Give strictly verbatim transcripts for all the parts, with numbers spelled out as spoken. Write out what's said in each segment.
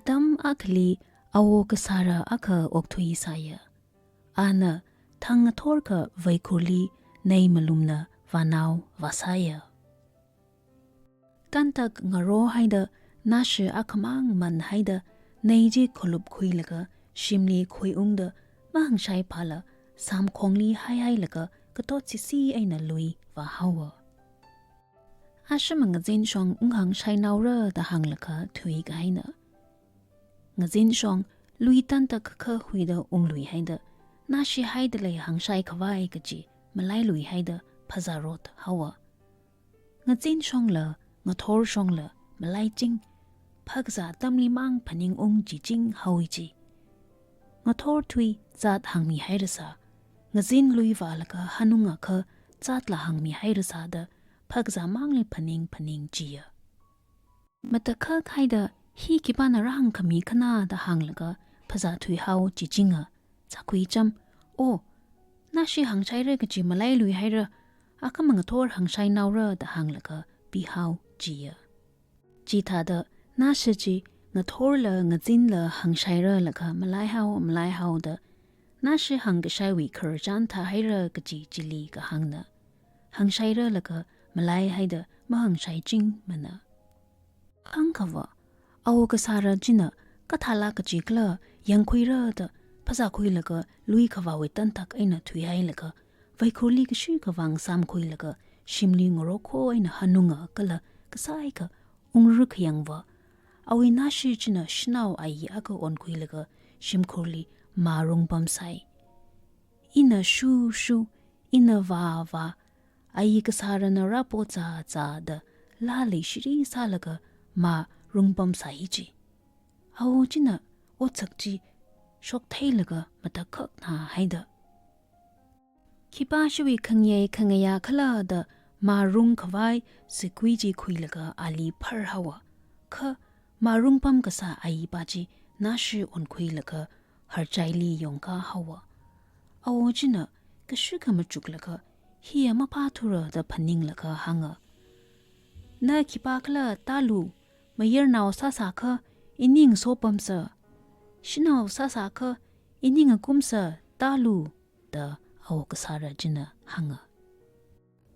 Atam akhali awo kasāra akha okthuisāya. Ana thang ngathorkha vaikhurli nei malumna vānao vāsāya. Tantak ngarohaida nashi akhamang manhaida nei chi kholupkhuilaga shimli khuiungda mahāngshaiphāla samkhongli haihailaga katotsisi eina lui vāhaowa. Ashama ngazin shong unghāngshainaora da hānglaga thuikahaina. Ngazin shong lui tantak kakhahuida ungluihaida, nashi haidalei hāngshai khavai kaji malailuihaida phazārot haowa. Ngazin shongla, ngathor shongla, malaiching, phakazā atamlimang phaningung chiching haowa chi. Ngathor thui zat hāngmihairasā, ngazin lui vālaga hanungakha zatla hāngmihairasā da phakazāmangli phaning phaning chiya. Matakhak haida hi khipāna rāhāngkhami khana da hānglaga phazā thuihao chichinga, zākhui cham, o, nashi hāngshaira kaji malailuihaira, akhama ngathor hāngshainaora da hānglaga pihao chiya. Chithāda nashi chi ngathorla ngazinla hāngshairalaga malaihao malaihaoda, nashi hāngkashaiwui khararchan thāhaira kaji chili kahāngna. Hāngshairalaga malaihaida mahāngshaichingmana. Khangkhava, awo kasāra china kathāla kachikla yangkhuira da phazākhuilaga lui khavāwui tantak eina thuihailaga, vaikhurli kashikavang samkhuilaga, shimli ngarokho eina hanunga kala kasāikha ungruk yangva, awui nashi china shanao ayi akha onkhuilaga shimkhurli mā rungpamsai. Ina shu shu, ina vā vā, ayi kasārana rāpo zāzāda lāli shiri sālaga mā rungpamsai chi. Awo china otsak chi shoktheilaga matakhakna haida, khipāshiwui khangayei khangayā khala da mā rungkhavai sikui chi khuilaga ali pharhaowa. Kha mā rungpam kasā ayipā chi nashi onkhuilaga harchaili yongkahaowa. Awo china kashikha machuklaga, hiya maphāthura da phaninglaga hānga. Na khipākhala tālu, mayarnao sāsākha ini ngasopamsa. Shanao sāsākha ini ngakumsa tālu da awo kasāra china hānga.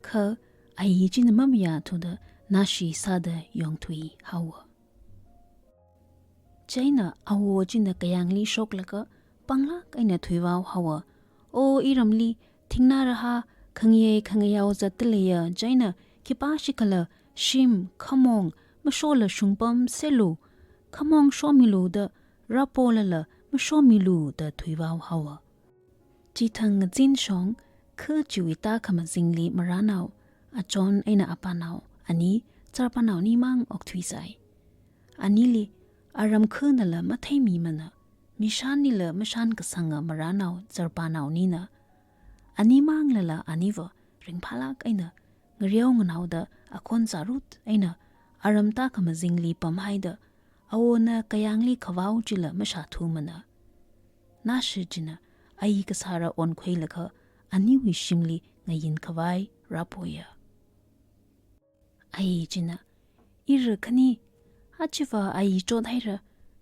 Kha ayi china mamayāthuda nashi sāda yongthuihaowa. Chieina awo china kayāngli shoklaga panglāk eina thuivao haowa. O iramli thingnā rahā khangayei khangayao zatdaleiya, chieina khipāshikhala shim, khamong, mashola shungpamserlu, khamong shomilu da rāpolala mashomilu da thuivao haowa. Chithang ngazin shong, kha chiwui tākhamazingli marānao, achon eina apānao ani, zarpānao animang okthuisai. Anili aram khanala matheimimana, mishānnila mashānkasanga marānao zarpānaonina. Animanglala aniva ringphālāk eina ngareo nganaoda akhon zārut eina aram tākhamazingli pamhaida, awona kayāngli khavao chila mashāthumana. Nashi china ayi kasāra onkhuilaga aniwui shimli ngayin khavai rāpoya. Ayi china, ira khani, achiva ayi chothaira,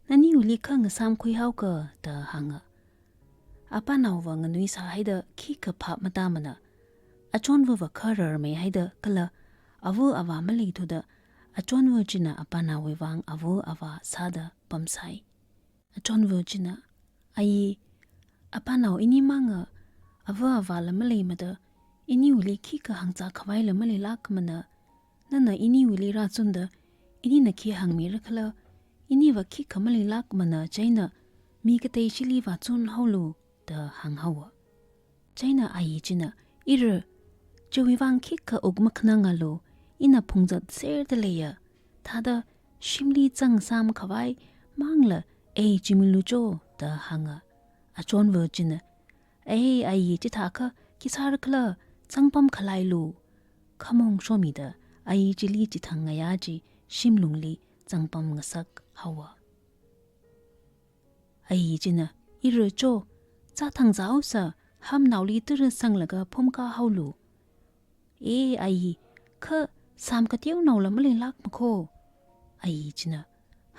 naniwuili kha ngasāmkhuihaoka da hānga. Apānaova nganuisāhaida khikha phap matāmana. Achonvava kha rarmeihaida kala ava avā maleithuda, achonva china apānaowui vang ava avā sāda pamsai. Achonva china, ayi, apānao inimanga, ava avāla maleimada, iniwuili khikha hāngzā khavaila maleilākmana. Nana iniwuili rāzunda, inina khi hāngmirakhala, iniva khikha maleilākmana, chieina mi kateishili vāzunhaolu da hānghaowa. Chieina ayi china, ira, chiwui vang khikha wuk makhanangalu, ina phungzatserdaleiya, thāda shimli zangsam khavai mangla ei chimilu cho da hānga. Achonva china, ei ayi, chithākha khi sārakhala, zangpam khalailu. Khamong shomida ayi chili chithang ngayā chi shimlungli zangpam ngasakhaowa. Ayi china, ira cho, zā thangzāhaosa, hamnaoli tara sanglaga phumkāhaolu. E ayi, kha sam kateonaola maleilākmakho. Ayi china,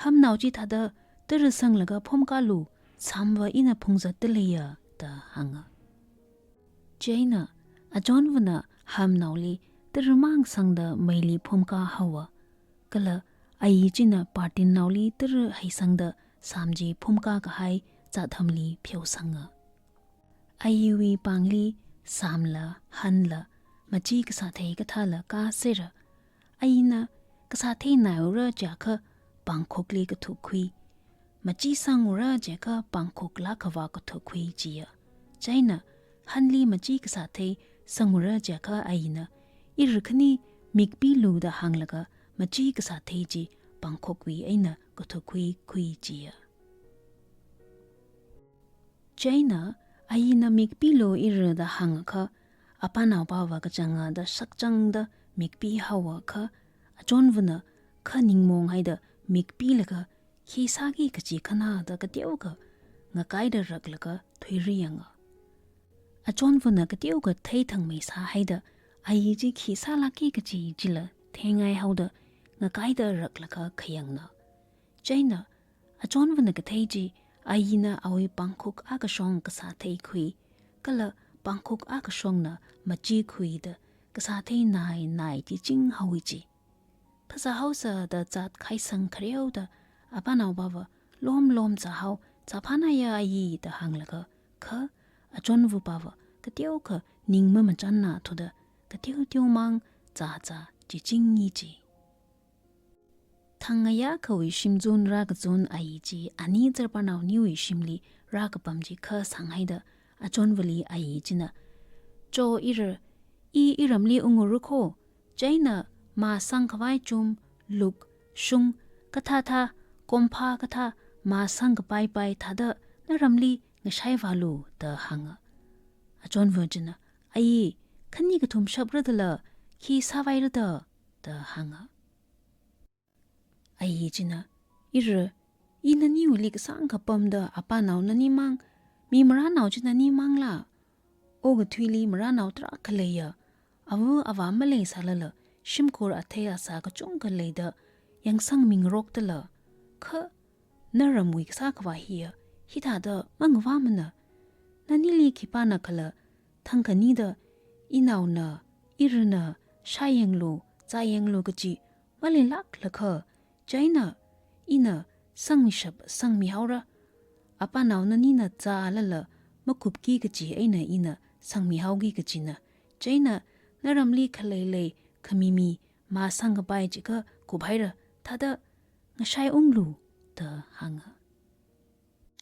hamnao chi thāda tara sanglaga phomkalu, sāmva ina phungzatda leiya," da hānga. Chieina Achonvana hamnaoli taramang sangda meili phomkā haowa. Kala ayi china bātinnaoli tara heisangda sām chi phomkā kahai zathamli pheosanga. Ayiwui pāngli sāmla, hanla, machi kasāthei kathāla kāsera. Ayina kasāthei naiura jiakha pāngkhokli kathukkhui. Machi sangura jiakha pāngkhok lākhavā kathukkhui jiya. Chieina hanli machi kasāthei sangura jiakha ayina, "Ira khani mikpilu," da hānglaga machi kasāthei chi pāngkhokwui eina kathukkhui khui jiya. Chieina ayina, "Mikpilu ira," da hāngakha, apānaopava kachanga da shakchangda mikpi haowa kha, Achonvana kha ningmong haida mikpilaga khi sāki kachi khana da kateokha ngakaida raklaga thuiriyanga. Achonvana kateokha theithangmeisā haida ayi chi khi sālāki kachi chila thengai haoda ngakaida raklaga khayangna. Chieina Achonvana kathei chi ayina awui pāngkhok akashong kasāthei khui, kala pāngkhok akashongna machi khuida kasāthei nai nai chi ching haowa chi. Phasā haosa da zat khaisang khareoda apānaopava, "Lomlom zāhao, zāphānaya ayi," da hānglaga kha, Achonvapava kateokha ning mamachanna thuda kateo teomang zāzā chi chingi chi. Thangngayā akhawui shimzun rākazun ayi chi ani zarpānaoniwui shimli rākapam chi kha sānghaida, Achonvali ayi china, "Cho ira, i iramli ungura kho, chieina mā sangkhavai chum, luk, shung, kathāthā, komphā kathā mā sangkapaipai thāda naramli ngashai vālu," da hānga. Achonva china, "Ayi, khani kathum shapra dala, khi sāvaira da," da hānga. Ayi china, "Ira, i naniwuili kasāng kapamda apānao nanimang, mi marānao chi nanimangla? Okathuili marānao tarākha leiya, ava avā maleisālala, shimkhur athei asā kachungkha leida, yangsangmingarokdala. Kha naramwui kasā khavā hiya hithāda mangavāmana. Nanili khipānakhala thangkhanida inaona, irana shāyanglu, zāyanglu kachi maleilāklakha, chieina ina sangmishap sangmihaora. Apānao nanina zālala makupki kachi eina ina sangmihaoki kachina. Chieina naramli khaleilei khamimi mā sangkapai chikha kuphaira, thāda ngashaiunglu," da hānga.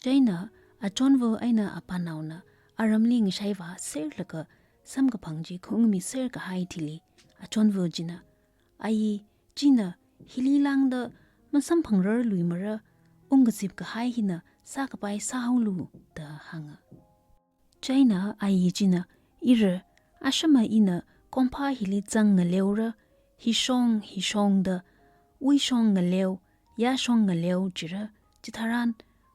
Chieina Achonva eina apānaona aramli ngashai vāserlaga samkaphang chi khungmiser kahai thili, Achonva china, "Ayi, china hili lāngda masamphangrarluimara, ungkazip kahai hina sākapai sāhaolu," da hānga. Chieina ayi china, "Ira, ashama ina komphā hili zang ngaleora, hishong hishongda, wuishong ngaleo, yāshong ngaleo jira, chitharan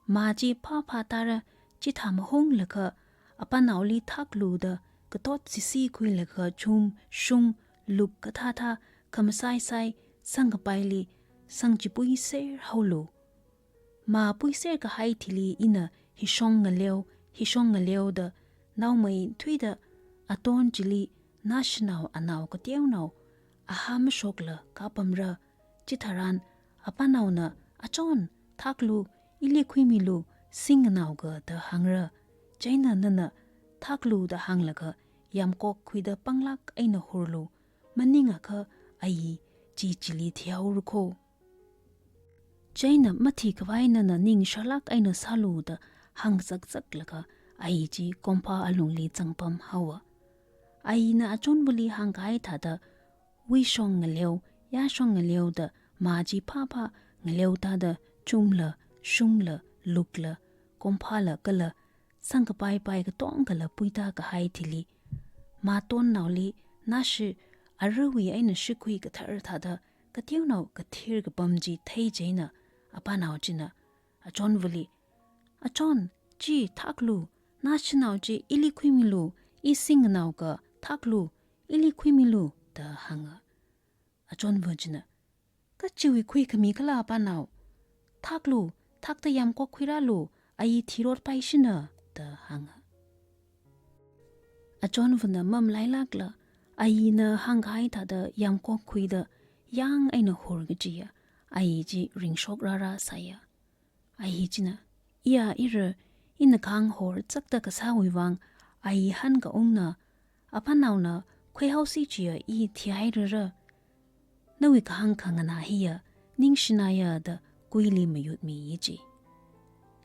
mā chi phāphā tāra, chithā mahunglaga apānaoli thaklu da katot sisi khuilaga chum, shung, luk kathāthā khamasaisai sangkapaili sangchipuiser haolu. Mā puiser kahai thili ina hishong ngaleo, hishong ngaleoda naomeithuida aton chili nashanao anao kateonao ahā mashokla kapamra, chitharan apānaona, 'Achon, thaklu, ili khuimilu, sing nganaoga,' da hāngra. Chieina nana 'Thaklu' da hānglaga yamkok khuida panglāk eina horlu, maningakha ayi chi chili thihaora kho. Chieina mathikhavai nana ning sharlāk eina sālu da hāngzakzaklaga ayi chi komphā alungli zangpam haowa. Ayina Achonvali hāngkahai thāda wuishong ngaleo, yāshong ngaleoda mā chi phāphā ngaleo tāda chumla, shungla, lukla, komphāla kala sangkapaipai katongkhala puitākahai thili, mā tonnaoli nashi aruiwui eina shikhui kathar thāda kateonao kathir kapam chi theichieina apānao china Achonvali, 'Achon, chi thaklu, nashanao chi ili khuimilu, i sing nganaoga, thaklu, ili khuimilu,' da hānga. Achonva china, 'Kachiwui khuikhami khala apānao? Thaklu, thakta yamkok khuirālu, ayi thirot paishina," da hānga. Achonvana mamalailākla, ayina hāngkahai thāda yamkok khuida yang eina hor kajiya, ayi chi ringshok rārā sāya. Ayi china, "Iya ira, ina kahāng hor chakta kasāwui vang, ayi hankaungna, apanaona khuihao si chiya i thihairara. Nawui kahāng khanganā hiya, ningshinaya da kuili mayutmi yi chi."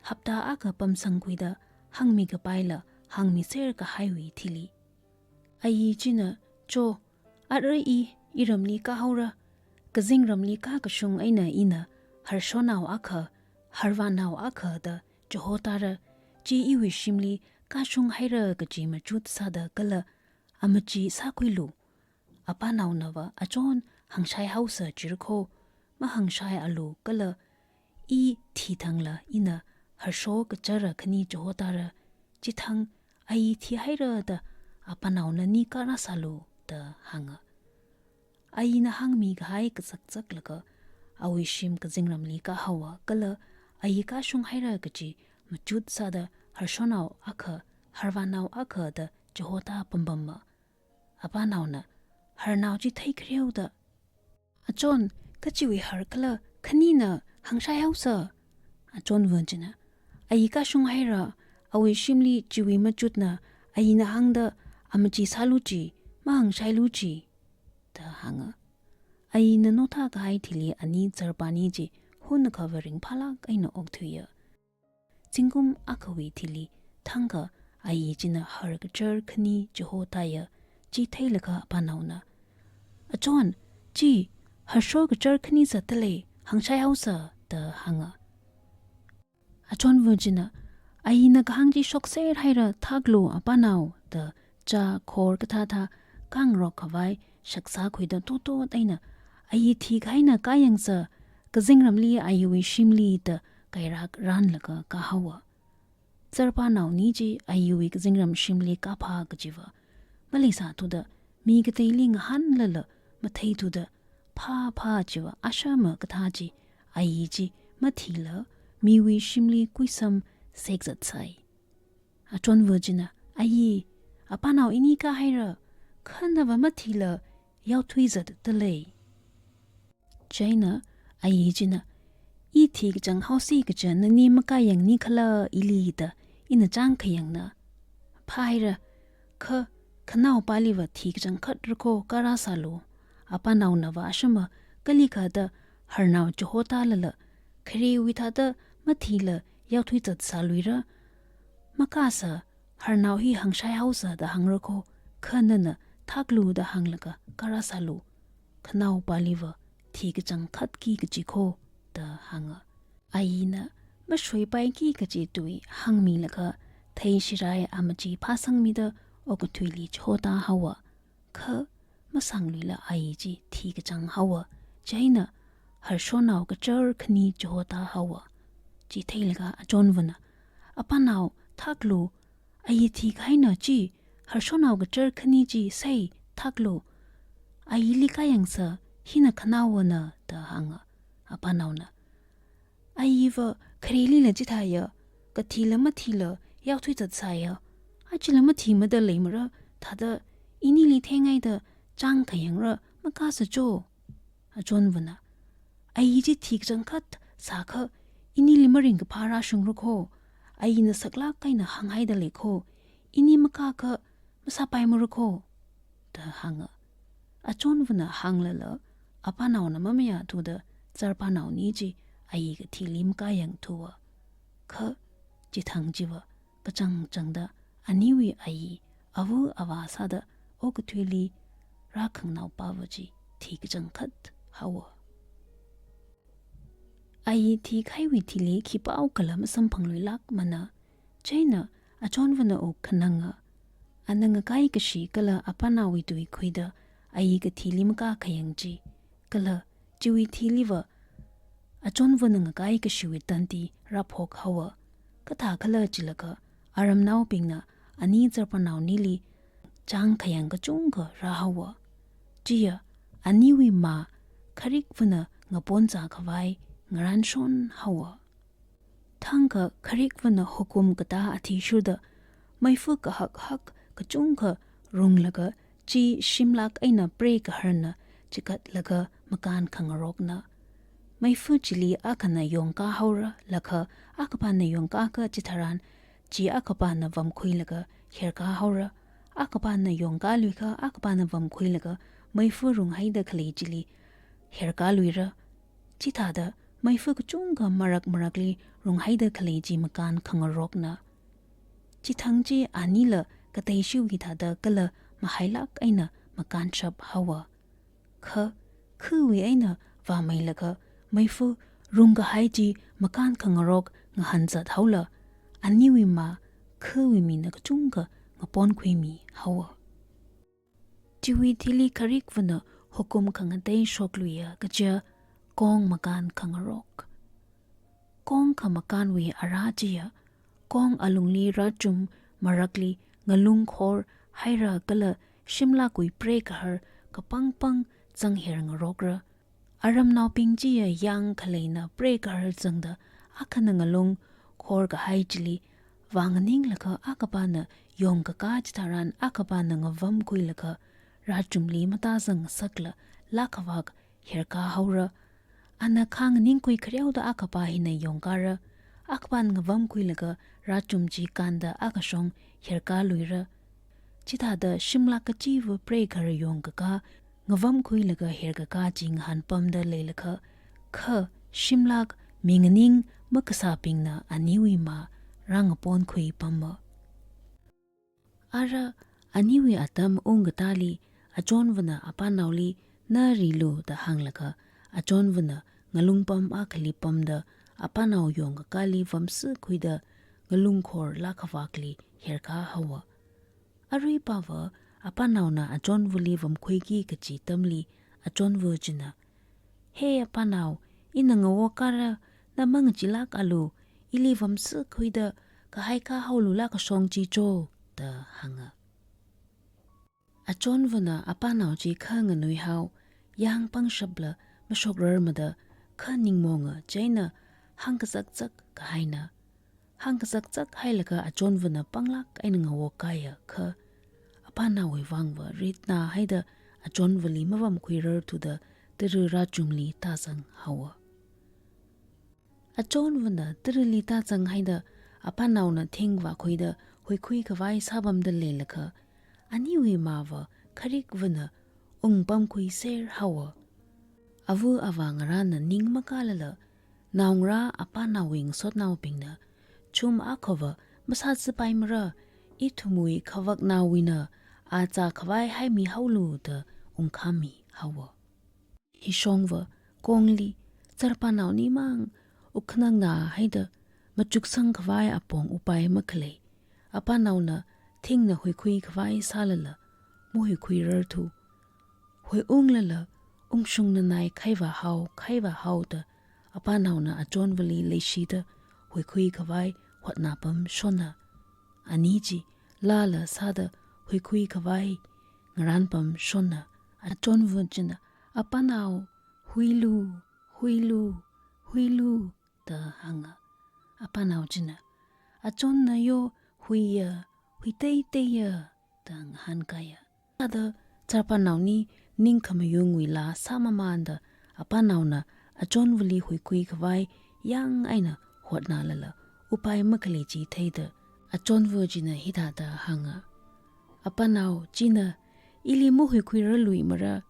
Hapta akha pamsangkhuida hāngmi kapaila hāngmiser kahaiwui thili, ayi china, "Cho, ara i, iramli kāhaora. Kazingramli kākashung eina ina harshonao akha, harvānao akha da chihotara, chi iwui shimli kāshunghaira kaji machut sāda kala amachi sākhuilu. Apanaonava achon hāngshai haosa jirakho, mahāngshaialu kala i thithangla ina harsho kachara khani chihotara, chithang ayi thihaira da apanaona ni kārāsālu," da hānga. Ayina hāngmi kahai kazakzaklaga awui shim kazingramli kāhaowa kala ayi kāshunghaira kaji machut sāda harshonao akha, harvānao akha da chihota pampamma. Apanaona harnao chi theikhareoda, "Achon, kachiwui har khala khanina hāngshai haosa?" Achonva china, "Ayi kāshunghaira, awui shimli chiwui machutna, ayina hāngda amachi sālu chi, mahāngshailu chi," da hānga. Ayina notha kahai thili ani zarpani chi hunakhava ringphālāk eina okthuiya. Zingkum akhawui thili thangkha ayi china har kachar khani chihotaya, chi theilaga apanaona, "Achon, chi harsho kachar khani zatdalei, hāngshai haosa," da hānga. Achonva china, "Ayina kahāng chi shokser haira, thaklu apanao," da cha khor kathāthā kāngarok khavai shaksā khuida totot eina, "Ayi thikahaina, kāyangsa, kazingramli ayiwui shimli," da kairak ranlaga kāhaowa. Zarpanaoni chi ayiwui kazingram shimli kāphā kajiva maleisāthuda, mi kateili ngahānlala matheithuda, phāphā chiva ashama kathā chi, ayi chi mathila miwui shimli kuisam sekzatsai. Achonva china, "Ayi, apanao ini kāhaira, khanava mathila yaothui zatdalei." Chieina ayi china, "I thikachang haosi kaja nani makāyangni khala ili da ina chāngkhayangna. Phāhaira, kha khanaopaliva thikachang khatra kho kārāsālu. Apanaonava ashama kalikha da harnao chihotalala, kharewui thāda mathila yaothui zatsāluira. Makāsa, harnao hi hāngshai haosa da hāngra kho, kha nana thaklu da hānglaga kārāsālu. Khanaopaliva thikachang khatki kaji kho," da hānga. Ayina mashoipaiki kaji tui hāngmilaga, theishirai amachi phāsangmida okathuili chihota haowa. Kha masangluila ayi chi thikachang haowa, chieina harshonao kachar khani chihota haowa. Chi theilaga achonvana, "Apanao, thaklu, ayi thikahaina chi, harshonao kachar khani chi sei, thaklu. Ayili kāyangsa, hina khanaovana," da hānga. Apanaona, "Ayiva kharelila chithāya, kathila mathila yaothui zatsāya. Achila mathimada leimara, thāda inili thengaida chāngkhayangra, makāsa cho." Achonvana, "Ayi chi thikachang khat sākha inili maringkaphā rāshungra kho. Ayina saklāk eina hānghaida lei kho. Ini makākha masāpaimara kho," da hānga. Achonvana hānglala, apanaona mamayāthuda, zarpanaoni chi ayi kathili makāyangthuwa. Kha chithang chiva kachangchangda aniwui ayi, ava avā sāda okathuili rākhanganaopava chi thikachang khat haowa. Ayi thikahaiwui thili khipāokhala masamphangluilākmana. Chieina achonvana wuk khananga. Ana ngakai kashi kala apanaowui tui khuida ayi kathili makākhayang chi, kala chiwui thiliva achonvana ngakai kashiwui tandi rāphok haowa. Kathākhala chilaga aramnaobingna ani zarpanaonili chāngkhayang kachungkha rāhaowa. Chiya aniwui mā kharikvana ngaponzā khavai ngaranshon haowa. Thangkha kharikvana hukum katā athishurda, meifa kahak hak kachungkha runglaga chi shimlak eina prei kaharna chikatlaga makān khangarokna. Meifa chili akhana yongkā haora, lakha akhapana yongkāka chitharan chi akhapana vamkhuilaga herkā haora, akhapana yongkāluikha akhapana vamkhuilaga meifa runghaida khalei chili herkāluira. Chithāda meifa kachungkha marak marakli runghaida khalei chi makān khangarokna. Chithang chi anila kateishiwui thāda kala mahailak eina makānshap haowa. Kha, khawui eina vāmeilaga meifa rungkahai chi makān khangarok ngahānzat haola, aniwui mā khawui mina kachungkha ngaponkhuimi haowa. Chiwui thili kharikvana hukum khangatei shokluiya kaja kong makān khangarok. Kong khamakānwui ara chiya, kong alungli rachum marakli ngalung khor haira kala shimlakwui prei kahar kapangpang zangher ngarokra. Aramnaobing chiya yang khaleina prei kahar zangda akhana ngalung khor kahai chili vānganinglaga akhapana yongkakā chitharan akhapana ngavamkhuilaga rachumli matāzangngasakla lākhavak herkā haora. Ana khanganingkhui khareoda akhapa hina yongkāra. Akhapana ngavamkhuilaga rachum chi kānda akhashong herkāluira. Chithāda shimlak kachiva prei kahar yongkakā, ngavamkhuilaga herkakā chi ngahānpamda leilakha, kha shimlak minganing makasābingna aniwui mā rāngaponkhui pama. Ara aniwui atam ungkatāli, achonvana apanaoli na rilu da hānglaga, achonvana ngalungpam akhali pamda apanao yongkakāli vamsikhuida ngalung khor lākhavakli herkā haowa. Aruipava apanaona achonvali vamkhuiki kachi atamli, achonva china, "He apanao, ina ngawokara, na mangachilakalu, ili vamsikhuida kahaikā haolu lākashong chi cho," da hānga. Achonvana apanao chi kha nganui hao, yang pangshapla mashokrarmada kha ningmonga chieina hāngkazakzak kahaina. Hāngkazakzak hailaga achonvana panglak eina ngawokkāya kha, apanaowui vangva ritna haida achonvali mavamkhuirarthuda tara rachumli tāzang haowa. Achonvana tarali tāzang haida apanaona thing vākhuida huikhui khavai sāpamda leilakha, aniwui māva kharikvana ungpamkhuiser haowa. Ava avā ngarāna ning makālala, naongarā apanaowui ngasotnaobingna, "Chum akhava masāzapaimara, ithumwui khavaknaowuina a zākhavai haimi haolu," da ungkhāmmi haowa. Hishongva kongli, zarpanaoni mang wukkhanangna haida machuksang khavai apong upai makhalei, apanaona thingna huikhui khavai sālala mahuikhuirarthu. Hui unglala ungshung nanai khaivā hao, khaivā haoda apanaona achonvali leishida huikhui khavai hotnapam shonna. Ani chi lāla sāda huikhui khavai ngarānpam shonna. Achonva china, "Apanao, huilu, huilu, huilu," da hānga. Apanao china, "Achonna yo, huiya, huiteiteiya," da ngahānkāya. Thāda zarpanaoni ning khamayungwui laa sāmamānda apanaona achonvali huikhui khavai yang eina hotnālala upai makhalei chi theida achonva china hithāda hānga, "Apanao, china ili mahuikhuirarluimara,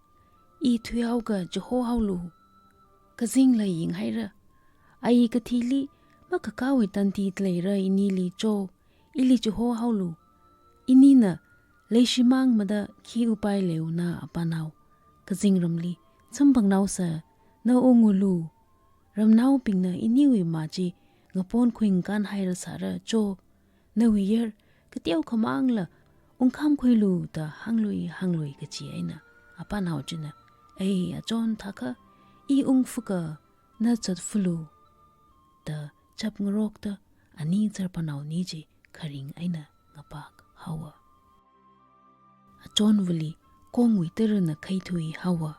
i thuihaoka chiho haolu. Kazingla yinghaira. Ai kathili makakāwui tandi leira inili cho, ili chiho haolu. Inina leishimangmada khi upai leiuna apanao. Kazingramli samphangnaosa, na ungulu. Ramnaobingna iniwui mā chi ngaponkhui ngakānhairasāra cho. Nawui yar kateokhamangla ungkhāmkhuilu," da hānglui hānglui kachi eina apanao china, "Ei achon thākha, i ungfuka, na zatfulu," da chapngarokta ani zarpanaoni chi kharing eina ngapak haowa. Achonvali kongwui tarana khaithui haowa.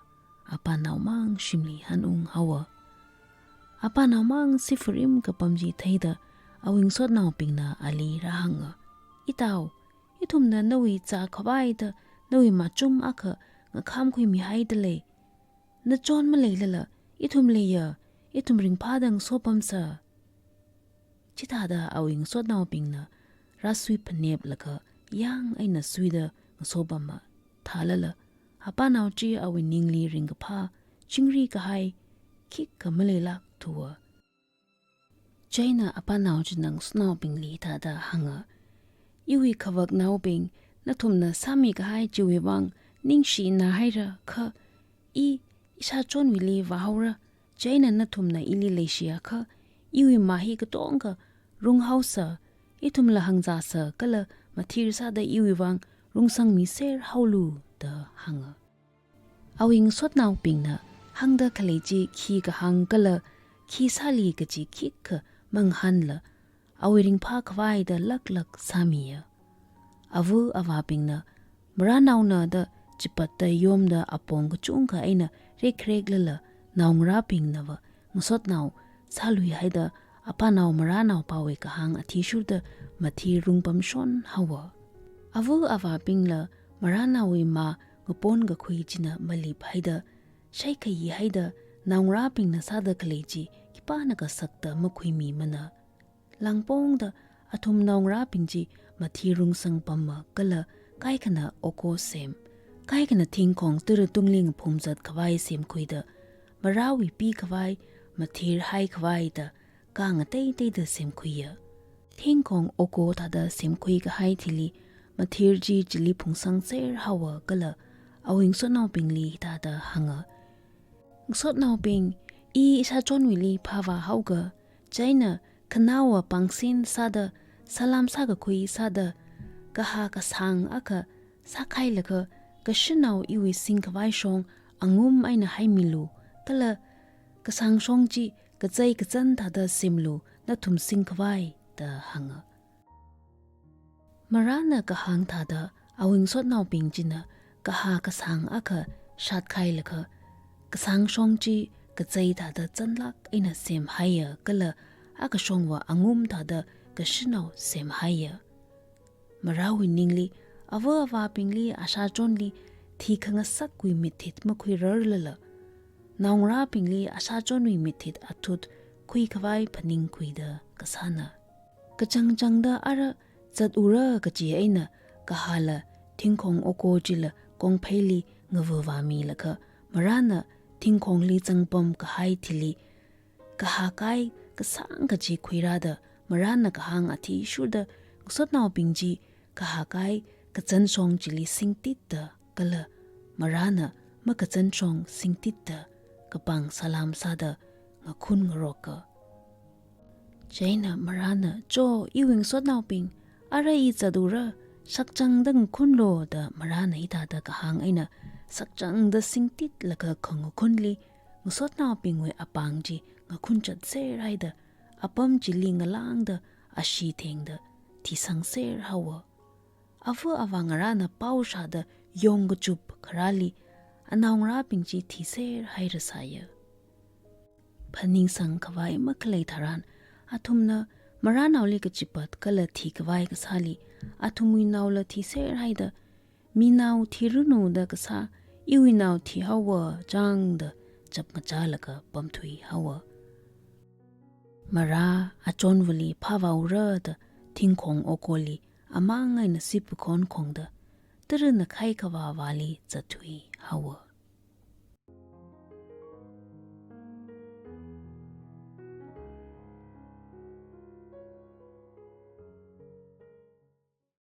Apanao mang shimli hanung haowa. Apanao mang sifarim kapam chi theida Awui ngasotnaobingna ali rāhānga, "Itao, ithumna nawui zākhavai da nawui machum akha ngakhamkhuimihaida lei. Nachon maleilala, ithum leiya, ithum ringphāda ngasopamsa." Chithāda awui ngasotnaobingna rāsui phaneplaga yang eina suida ngasopama. Thālala, apanao chi awui ningli ringkaphā, chingri kahai khikha maleilākthuwa. Chieina apanao china ngasotnaobingli hithāda hānga, "Iwui khavaknaobing, nathumna sāmikahai chiwui vang ningshina haira kha, i, ishā chonwuili vāhaora, chieina nathumna ili leishiakha, iwui mā hi katonga runghaosa, ithumla hāngzāsa kala mathir sāda iwui vang rungsangmiser haolu," da hānga. Awui ngasotnaobingna hāngda khalei chi khi kahāng kala khi sāli kaji khikha mangahānla, awui ringphākhavai da laklak sāmiya. Ava avābingna marānaona da chipatta yomda apong kachungkha eina rekreklala naongarābingnava ngasotnao sāluihaida apanao marānaopāwui kahāng athishurda mathir rungpamshon haowa. Ava avābingla marānaowui mā ngaponkakhui china maliphaida, shaikhayihaida, naongarābingna sāda khalei chi khipānakha sakta makhuimimana. Lāngpongda athum naongarābing chi mathir rungsangpama kala kaikhana oko sem, kaikhana thingkhong tara tungli ngaphumzat khavai semkhuida, marāwui pikhavai, mathir haikhavai da, ka ngateiteida semkhuiya. Thingkhong oko thāda semkhui kahai thili, mathir chi chili phungsangser haowa kala awui ngasotnaobingli hithāda hānga, "Ngasotnaobing, i ishā chonwuili phāvā haoga, chieina khanaowa pāngsin sāda, salām sākakhui sāda, kahā kasāng akha sākhailaga, kashanao iwui singkhavai shong angum eina haimilu, kala kasāng shong chi kazei kazan thāda semlu, nathum singkhavai," da hānga. Marāna kahāng thāda awui ngasotnaobing china kahā kasāng akha shatkhailaga, kasāng shong chi kazei thāda zanlāk eina semhaiya kala akha shongva angum thāda kashanao semhaiya. Marāwui ningli, ava avābingli ashā chonli thikhangasakwui mithit makhuirarlala, naongarābingli ashā chonwui mithit athut khuikhavai phaningkhuida kasāna. Kachangchangda ara zatura kachi eina kahāla thingkhong oko chila kongpheili ngavāvāmilaga, marāna thingkhongli zangpam kahai thili kahā kai kasāng kachi khuirāda, marāna kahāng athishurda ngasotnaobing chi kahā kai kazan shong chili singtitda kala marāna makazan shong singtitda kapāng salām sāda ngakhun ngaroka. Chieina marāna, "Cho, iwui ngasotnaobing, ara i zatura, shakchangda ngakhunlo," da marāna hithāda kahāng eina shakchangda singtitlaga khangakhunli ngasotnaobingwui apāng chi ngakhun chatser haida, apam chili ngalāngda ashee thengda thisangser haowa. Ava avā ngarāna pao shāda yongkachup kharāli anaongarābing chi thiser hairasāya. Phaningsang khavai makhalei tharan, athumna marānaoli kachipat kala thikhavai kasāli athumwui naola thiser haida, "Minao thiranu da kasā, iwui nao thihaowa chang," da chapngachālaga pamthui haowa. Marā achonvali phāvāura da thingkhong okoli amang eina sipukhon khongda, tara nakhai kavāvāli zatthui haowa.